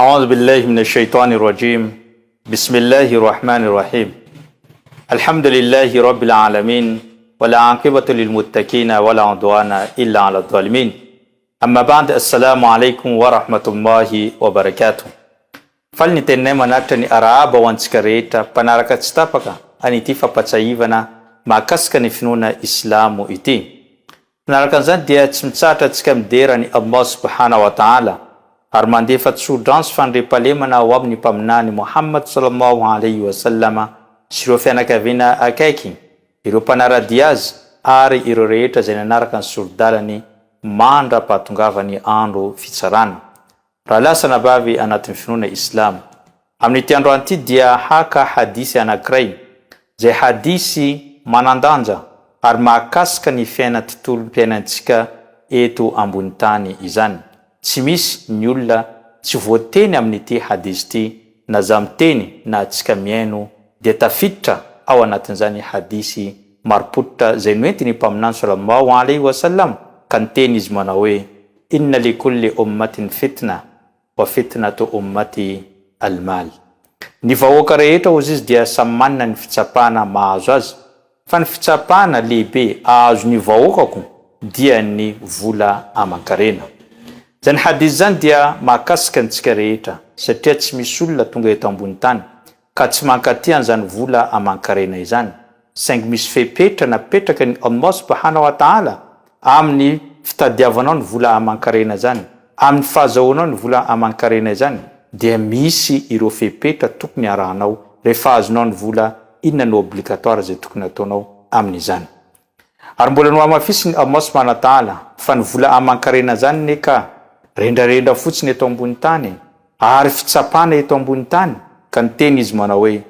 أعوذ بالله من الشيطان الرجيم بسم الله الرحمن الرحيم الحمد لله رب العالمين والعاقبة للمتقين ولا عدوان إلا على الظالمين أما بعد السلام عليكم ورحمة الله وبركاته Faly ny teninay manatitra ny arahaba ho antsika rehetra mpanaraka tsy tapaka an'ity fampatsiahivana mahakasika ny finoana islamo ity. Manaraka an'izany dia tsy mitsahatra antsika midera an'i Allah Subhana wa Ta'ala ary mandefa tso-drano sy fandriampahalemana ho amin'ny Mpaminany Mohammad Sallallahu Alaihi wa Sallama sy ireo fianakaviana akaiky, ireo mpanara-dia azy ary ireo rehetra izay nanaraka ny sori-dalany mandra-pahatongavan'ny andro fitsarana. Rahalahy sy anabavy anatin'ny finoana Islamo, amin'ity androany ity dia haka hadisy anankiray, izay hadisy manan-danja ary mahakasika ny fiainan-tontolom-piainantsika eto ambony tany izany. Tsy misy ny olona tsy voateny amin'ity hadisy ity na za miteny na antsika mihaino dia tafiditra ao anatin'izany hadisy marim-pototra izay noentin'ny Mpaminany Sallallahu alaihi wa sallam ka niteny izy manao hoe, Inna li kulli ummatin fitna wa fitnatu ummati al mal. Ny vahoaka rehetra hozy izy dia samy manana ny fitsapana mahazo azy, fa ny fitsapana lehibe ahazo ny vahoakako dia ny vola aman-karena. Izany hadith izany dia mahakasika antsika rehetra satria tsy misy olona tonga eto ambony tany ka tsy mankatia an'izany vola aman-karena izany, saingy misy fepetra napetraky ny Allah subhana wa ta'ala amin'ny fitadiavanao ny vola aman-karena izany, amin'ny fahazahoanao ny vola aman-karena izany dia misy ireo fepetra tokony arahanao rehefa azonao ny vola, inona no obligatoire izay tokony ataonao amin'izany. Ary mbola nohamafisin'i Allah subhana wa ta'ala fa ny vola aman-karena zany ne ka rendrarendra fotsiny eto ambony tany e, ary fitsapana eto ambony tany, ka niteny izy manao hoe,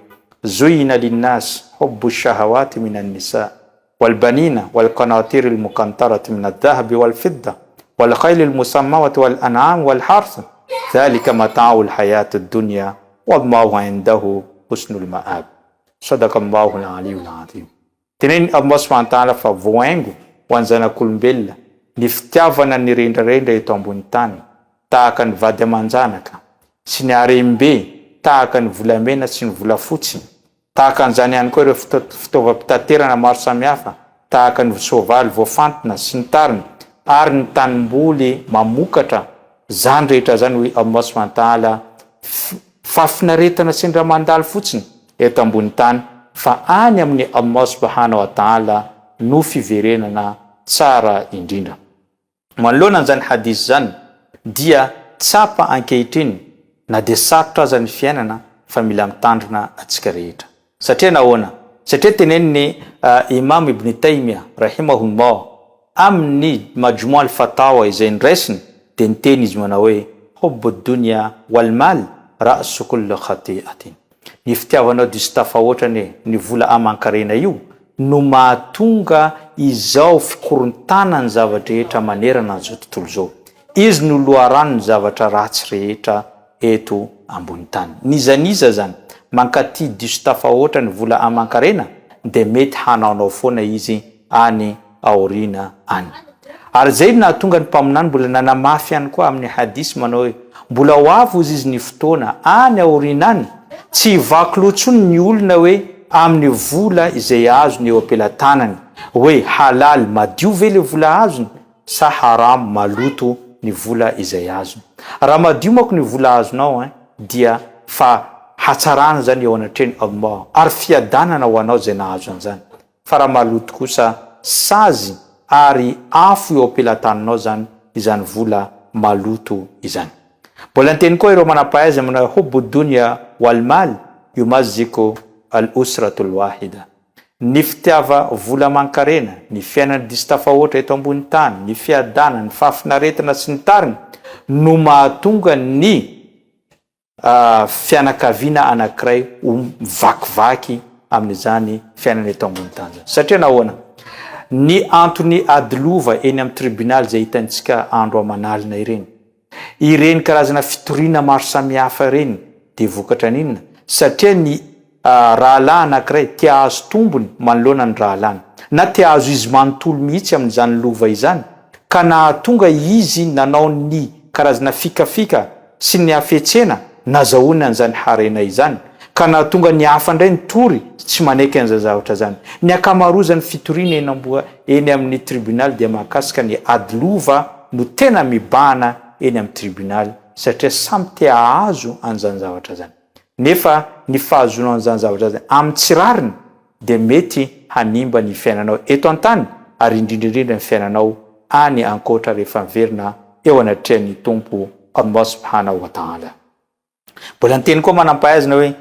Zuyina linnas hubbu shahawati minan nisa wal banina wal qanatiril muqantarati minad dhahabi wal fidda wal khaylil musammawati wal an'am wal harth dhalika mata'ul hayatid dunya wallahu indahu husnul ma'ab. Sadaqa Allahul aliyul azim. Tenenin'i Allah subhanahu wa ta'ala fa voahaingo ho an'ny zanak'olombelona ny fitiavana ny rendrarendra eto ambony tany tahaka ny vady aman-janaka sy ny harem-be tahaka ny volamena sy ny volafotsy, tahaka an'izany ihany koa ireo fitaovam-pitaterana maro samihafa tahaka ny soavaly voafantina sy ny tariny ary ny tanimboly mamokatra, izany rehetra izany hoy Allah subhanahu wa ta'ala Fahafinaretana sendra mandalo fotsiny eto ambony tany fa any amin'i Allah subhanahu wa ta'ala no fiverenana tsara indrindra. Manoloana an'izany hadith izany dia tsapa ankehitriny na dia sarotra aza ny fiainana fa mila mitandrina antsika rehetra. Satria nahoana? Satria tenenin'i Imam Ibn Taymiyya rahimahullah amin'ny Majmu' al-Fatawa izay noraisiny dia niteny izy manao hoe, Hubbu ad-dunya wal-mal ra'su kulli khati'atin. Ny fitiavanao diso tafahoatra anie ny vola aman-karena io no mahatonga izao fikorontanan'ny zava-drehetra manerana an'izao tontolo izao. Izy no loharanon'ny zavatra ratsy rehetra eto ambony tany. N'iza n'iza zany mankaty diso tafahoatra ny vola aman-karena dia mety hanaonao foana izy any aoriana any. Ary izay no nahatonga ny Mpaminany mbola nanamafy ihany koa amin'ny hadith manao hoe, mbola ho avy hozy izy ny fotoana any aoriana any, tsy hivaky loha intsony ny olona hoe amin'ny vola izay azony eo am-pelatanany, hoe halal madio ve le vola azony sa haram maloto ny vola izay azony. Raha madio manko ny vola azonao ein dia fa hatsarana zany eo anatrehan'i Allah ary fiadanana ho anao izay nahazo an'izany. Fa raha maloto kosa sazy ary afo eo am-pelatananao zany izany vola maloto izany. Mbola niteny koa ireo manam-pahaizana manao hoe hubbu dunya wal mal yumazziku al usratul wahida. Ny fitiava vola aman-karena, ny fiainana diso tafahoatra eto ambony tany, ny fiadanana, ny fahafinaretana sy ny tariny no mahatonga ny fianakaviana anankiray ho mivakivaky amin'izany fiainana eto ambony tany izany. Satria nahoana? Ny antony ady lova eny amin'ny tribonaly izay hitantsika andro aman'alina ireny, Ireny karazana fitoriana maro samihafa ireny dia vokatra ny inona? Satria ny rahalahy anankiray te hahazo tombony manoloana ny rahalahiny, na te hahazo izy manontolo mihitsy amin'izany lova izany, ka nahatonga izy nanao ny karazana fikafika. sy ny hafetsena nazahoana an'izany harena izany, ka nahatonga ny hafa indray nitory tsy manaiky an'izany zavatra izany. Ny ankamarozan'ny fitoriana eny amboa eny amin'ny tribonaly dia mahakasika ny ady lova no tena mibahana eny amin'ny tribonaly satria samy te hahazo an'izany zavatra izany. Nefa ny fahazoanao an'izany zavatra izany amin'ny tsy rariny dia mety hanimba ny fiainanao eto an-tany ary indrindra indrindra ny fiainanao any ankoatra rehefa miverina eo anatrehan'ny Tompo Allah subhanahu wa ta'ala. Mbola niteny koa manam-pahaizana hoe,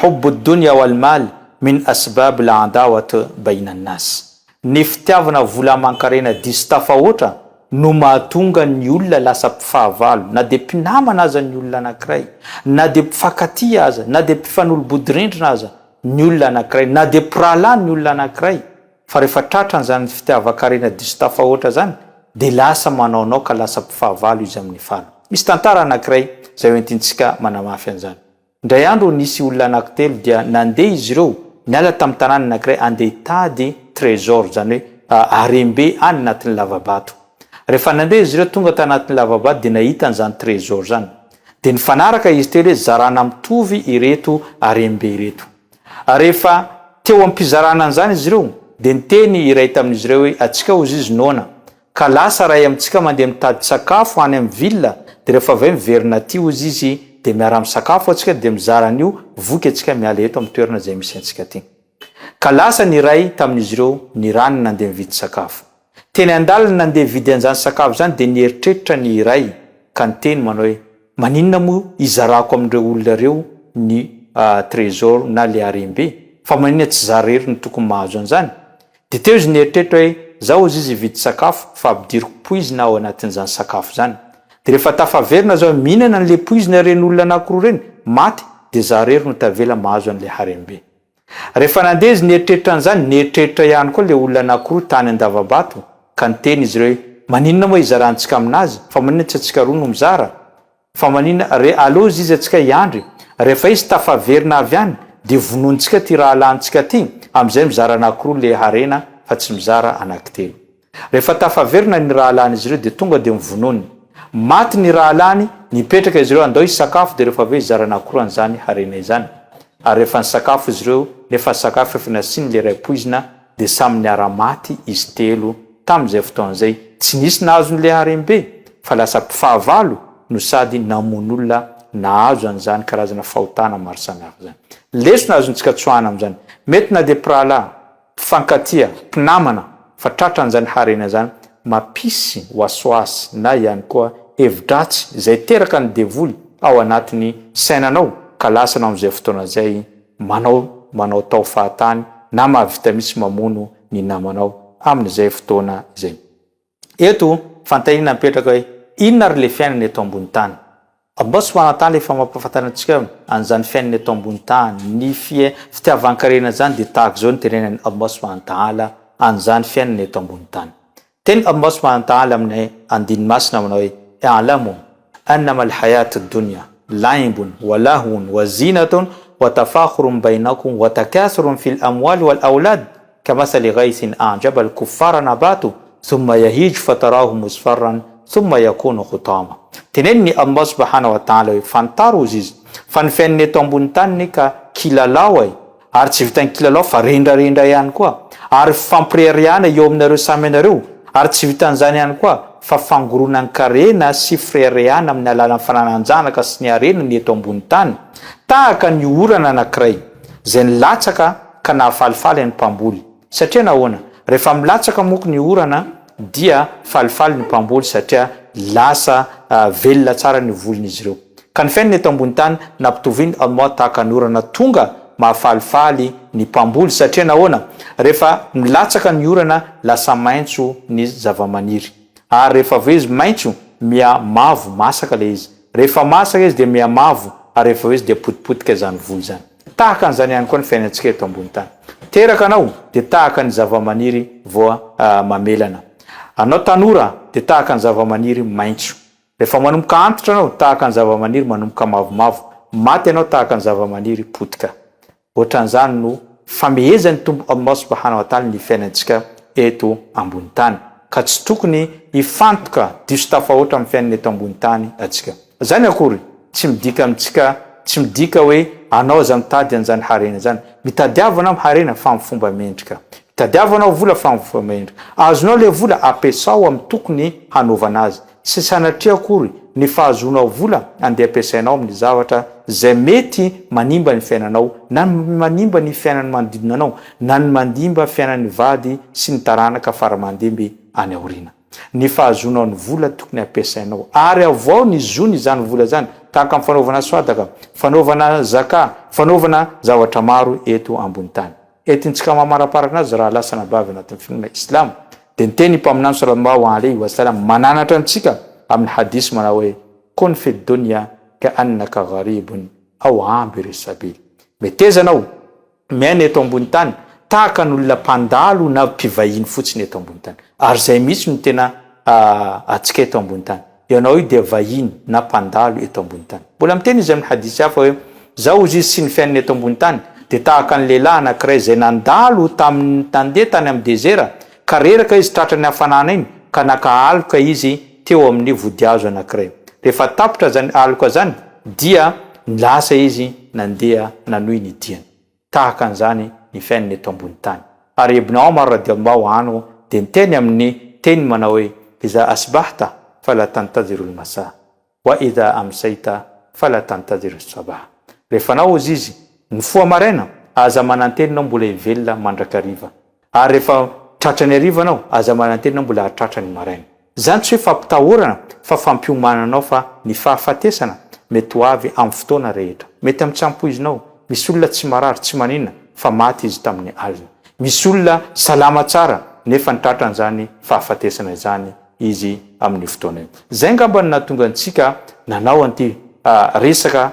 Hubbu dunya wal mal min asbab al adawat bayna an-nas. Ny fitiavana vola aman-karena diso tafahoatra no mahatonga ny olona lasa mpifahavalo, na dia mpinamana aza ny olona anankiray, na dia mpifankatia aza, na dia mpifanolo-bodirindrina aza ny olona anankiray, na dia mpirahalahy ny olona anankiray, fa rehefa tratran'izany fitiavan-karena diso tafahoatra izany dia lasa manaonao ka lasa mpifahavalo izy amin'ny farany. Misy tantara anankiray izay hoentintsika manamafy an'izany. Indray andro nisy olona anankitelo dia nandeha izy ireo niala tamin'ny tanàna anankiray andeha hitady trésor, izany hoe harem-be any anatin'ny lava-bato. Rehefa nandeha izy ireo tonga tanatin'ny lava-bato dia nahita an'izany trésor izany. Dia nifanaraka izy telo hoe zarana mitovy ireto harem-be ireto. Rehefa teo am-pizarana an'izany izy ireo dia niteny iray tamin'izy ireo hoe antsika hozy izy noana Ka lasa ray amintsika mandeha mitady sakafo any amin'ny ville de rehefa avy eo miverina aty hozy izy de miara misakafo atsika de mizara an'io voky atsika miala eto amin'ny toerana izay misy antsika aty. Ka lasa ny iray tamin'izy ireo nirany nandeha nividy sakafo. Teny andalana nandeha hividy an'izany sakafo izany de nieritreritra ny iray ka niteny manao hoe maninona moa hizarako amin'ireo olona ireo ny trésor na le harem-be fa maninona tsy za rery no tokony mahazo an'izany? Dia teo izy nieritreritra hoe, Zaho hozy izy hividy sakafo fa ampidiriko poizina ao anatin'izany sakafo izany. Dia rehefa tafaverina zaho mihinana an'ilay poizina ireny olona anankiroa ireny, maty, dia zaho irery no tavela mahazo an'ilay harem-be. Rehefa nandeha izy nieritreritra an'izany, nieritreritra ihany koa ilay olona anankiroa tany an-dava-bato, ka niteny izy ireo hoe, Maninona moa hizarantsika aminazy, fa maninona tsy antsika roa no mizara? Fa manina re aleo izy atsika hiandry rehefa izy tafaverina avy any de vonointsika ty rahalahintsika ty amizay mizara anakiroa le harena fa tsy mizara anakitelo. Rehefa tafaverina ny rahalahin'izy ireo de tonga de novonoiny. Maty ny rahalahiny, nipetraka izy ireo andao hisakafo de rehefa avy eo hizara anakiroa an'izany harena izany. Ary rehefa nisakafo izy ireo nefa sakafo efa nasiany le ray poizina dia samy niara-maty izy telo tamin'izay fotoana izay, tsy nisy nahazo an'ilay harem-be fa lasa mpifahavalo no sady namono olona nahazo an'izany karazana fahotana maro samihafa izany. Lesona azontsika tsoahana amin'izany, mety na dia mpirahalahy, mpifankatia, mpinamana fa tratran'izany harena izany, mampisy wasoasy na ihany koa hevi-dratsy izay teraka ny devoly ao anatin'ny sainanao ka lasa anao amin'izay fotoana izay manao manaotao fahatany na mahavita mihitsy mamono ny namanao amin'izay fotoana izay. Eto fanontaniana mipetraka hoe inona ary ilay fiainana eto ambony tany? Allah subhanahu wa ta'ala efa mampahafantatra antsika an'izany fiainana eto ambony tany, ny fitiavan-karena izany dia tahaka izao no tenenan'i Allah subhanahu wa ta'ala an'izany fiainana eto ambony tany. Teny Allah subhanahu wa ta'ala amin'ny andininy masina manao hoe, I'lamu annama al-hayatu ad-dunya la'ibun wa lahwun wa zinatun wa tafakhurun bainakum wa takathurun fil amwali wal awlad kamathali ghaythin a'jaba al-kuffara nabatuhu thumma yahiju fatarahu musfarran thumma yakunu hutama. Tenenin'i Allah subhanahu wa ta'ala hoe, Fantaro hozy izy, fa ny fiainana eto ambony tany anie ka kilalao e! Ary tsy vitan'ny kilalao fa rendrarendra ihany koa, ary fifampireharehana eo aminareo samy ianareo, ary tsy vitan'izany ihany koa fa fangoronan-karena sy fireharehana amin'ny alalan'ny fananan-janaka sy ny harena ny eto ambony tany, tahaka ny orana anankiray izay nilatsaka ka nahafalifaly ny mpamboly. Satria nahoana? Rehefa milatsaka moko ny orana dia falifaly ny mpamboly satria lasa velona tsara ny volin'izy ireo. Ka ny fiainana eto ambony tany nampitovian'i Allah tahaka ny orana tonga mahafalifaly ny mpamboly satria nahoana? Rehefa milatsaka ny orana lasa maitso ny zavamaniry. Ary rehefa avy eo izy maitso miha mavo masaka ilay izy. Rehefa masaka izy dia miha mavo ary rehefa avy eo izy dia potipotika izany voly izany. Tahaka an'izany ihany koa ny fiainantsika eto ambony tany. Teraka anao dia tahaka ny zavamaniry vao mamelana. Anao tanora dia tahaka ny zavamaniry maitso. Rehefa manomboka antitra anao, tahaka ny zavamaniry manomboka mavomavo. Maty ianao tahaka ny zavamaniry potika. Ohatran'izany no famehezan'ny Tompo Allah subhanahu wa ta'ala ny fiainantsika eto ambony tany. Ka tsy tokony hifantoka diso tafahoatra amin'ny fiainana eto ambony tany atsika. Izany akory. Tsy midika amintsika, tsy midika hoe anao aza mitady an'izany harena izany. Mitadiava anao harena fa amin'ny fomba mendrika. Mitadiava anao vola fa amin'ny fomba mendrika. Azonao ilay vola, ampiasao amin'ny tokony hanaovana azy. Tsy sanatria akory ny fahazoanao vola andeha ampiasainao amin'ny zavatra izay mety manimba ny fiainanao na manimba ny fiainan'ny manodidina anao na ny mandimba fiainan'ny vady sy ny taranaka fara aman-dimby any aoriana. Ny fahazoanao ny vola tokony ampiasainao ary avao ny zony izany vola izany tahaka ny fanaovana swadaka, fanaovana zakah, fanaovana zavatra maro eto ambony tany. Entintsika mamaraparana azy raha lasa anabavy anatin'ny finoana islamo dia niteny i Mpaminany sallallahu alaihi wa sallam mananatra antsika amin'ny hadith manao hoe, Kun fi dunya ka annaka gharibun aw abiri sabil. Meteza anao miaina eto ambony tany tahaka ny olona mpandalo na mpivahiny fotsiny eto ambony tany. Ary izay mihitsy no tena antsika eto ambony tany. Ianao io dia vahiny na mpandalo eto ambony tany. Mbola miteny izy amin'ny hadith hafa hoe, Izaho hozy izy sy ny fiainana eto ambony tany dia tahaka ny lehilahy anankiray izay nandalo tamin'ny nandeha tany amin'ny dezera ka reraka izy tratran'ny hafanana iny ka naka aloka izy teo amin'ny vodihazo anankiray. Rehefa tapitra izany aloka izany dia lasa izy nandeha nanohy ny diany. Tahaka an'izany ny fiainana eto ambony tany. Ary Ibn Omar radiallahu anhu dia niteny amin'ny teniny manao hoe, Iza asbahta fala tantadhiru al-masa, wa idha amsayta fala tantadhiru as-sabah. Rehefa anao hozy izy, mifoha maraina, aza manantena ianao mbola hivelona mandrakariva. Ary rehefa tratra ny hariva anao, aza manantena ianao mbola hahatratra ny maraina. Izany tsy hoe fampitahorana fa fampiomanana anao fa ny fahafatesana mety ho avy amin'ny fotoana rehetra. Mety amin'ny tsy ampoizinao. Misy olona tsy marary, tsy maninona fa maty izy tamin'ny alina. Misy olona salama tsara nefa nitratra an'izany fahafatesana izany izy amin'io fotoana io. Izay angamba no nahatonga antsika nanao an'ity resaka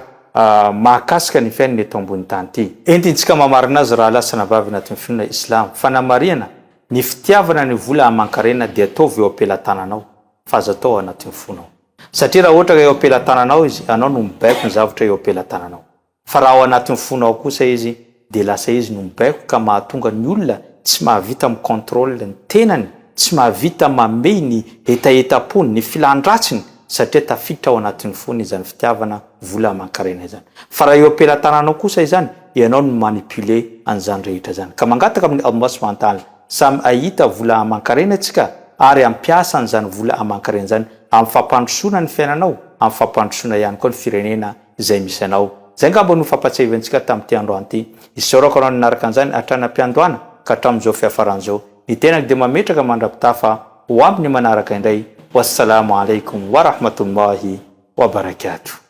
mahakasika ny fiainana eto ambony tany ity. Entintsika mamarina azy rahalahy sy anabavy anatin'ny finoana Islamo. Fanamarihana, Ny fitiavana ny vola aman-karena dia ataovy eo am-pelatananao fa aza atao ao anatin'ny fonao. Satria raha ohatra ka eo am-pelatananao izy, ianao no mibaiko ny zavatra eo am-pelatananao. Fa raha ao anatin'ny fonao kosa izy dia lasa izy no mibaiko ka mahatonga ny olona tsy mahavita mi-controle ny tenany, tsy mahavita mamehy ny hetahetam-pony, ny filan-dratsiny satria tafiditra ao anatin'ny fony izany fitiavana vola aman-karena izany. Fa raha eo am-pelatananao kosa izany, ianao no manipuler an'izany rehetra izany. Ka mangataka amin'i Allah subhanahu wa ta'ala samy hahita vola aman-karena isika ary hampiasa an'izany vola aman-karena izany amin'ny fampandrosoana ny fiainanao, amin'ny fampandrosoana ihany koa ny firenena izay misy anao. Izay angamba no fampatsiahivantsika tamin'ity androany ity. Isaorako anao nanaraka an'izany hatrany am-piandohana ka hatramin'izao fiafarana izao. Ny tenako dia mametraka mandra-pitafa ho amin'ny manaraka indray. Wassalamo alaikum wa rahmatullahi wa barakatuh.